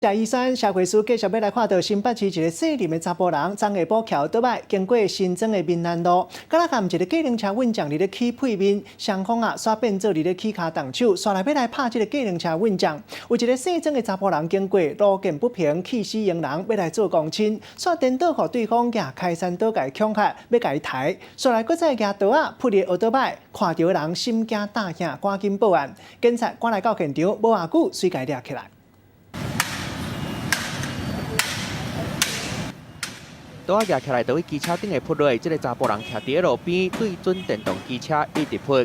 謝醫生，社會書繼續欲來看到新北市一个姓林的查埔人，昨下晡騎歐多擺經過新莊的民安路，敢若共一个計程車運將佇咧起屁面，雙方啊煞變做佇咧起跤動手，煞來欲來拍這个計程車運將。有一个姓曾的查埔人經過，路見不平，氣死用人，欲來做公親，煞顛倒予對方舉開山刀共伊恐嚇，欲共伊刣，煞來閣再舉刀仔撲伊歐多擺，看著的人心驚膽驚，趕緊報案。警察趕來到現場，無偌久隨共掠起來。刀仔舉起來，就佇機車頂下撲落。這个查埔人徛佇路邊，對準電動機車一直撲。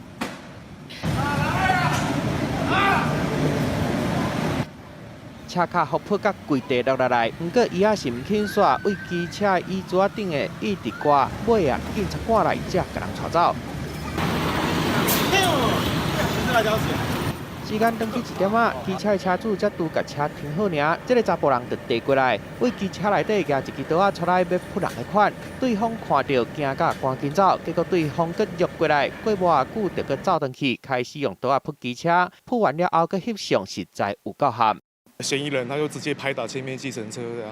車跤予撲甲規地落落來，毋過伊也是毋肯煞，對機車椅子仔頂下一直掛。尾啊，警察趕來才共人帶走。時間轉去一點仔，機車的車主才拄共車停好爾，這个查埔人就趒過來，對機車內底舉一支刀仔出來欲撲人的款，對方看著驚甲趕緊走，結果對方閣約過來，過無偌久就閣走轉去，開始用刀仔撲機車，撲完了後閣翕相，實在有夠譀。嫌疑人他就直接拍打前面計程車這樣，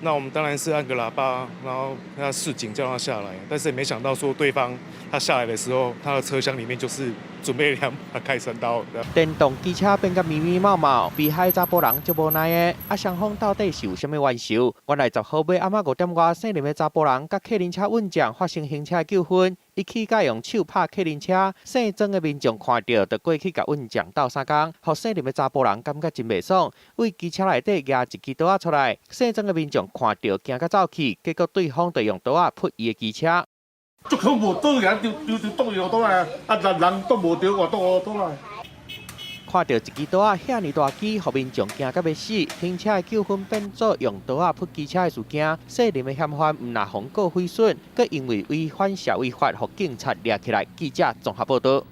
那我們當然是按個喇叭，然後跟他示警叫他下來，但是也沒想到說對方他下來的時候，他的車廂裡面就是準備兩把開山刀。電動機車變甲密密麻麻，被害查埔人足無奈的。啊，雙方到底是有啥物冤仇？原來10號尾暗仔5點外，姓林的查埔人佮客運車運將發生行車糾紛，伊起共用手拍客運車，姓曾的民眾看著，就過去共運將鬥相共，予姓林的查埔人感覺真袂爽，對機車內底舉一支刀仔出來，姓曾的民眾看著驚甲走去，結果對方就用刀仔撲伊的機車。足恐怖，刀爾丟丟丟擋伊刀仔，啊人人擋無著，我擋我刀仔。看著一支刀仔遐爾大支，予民眾驚甲欲死。停車的糾紛變做用刀仔撲機車的事件，姓林的嫌犯毋但予告毀損，閣因為違反社會法，予警察掠起來。記者綜合報導。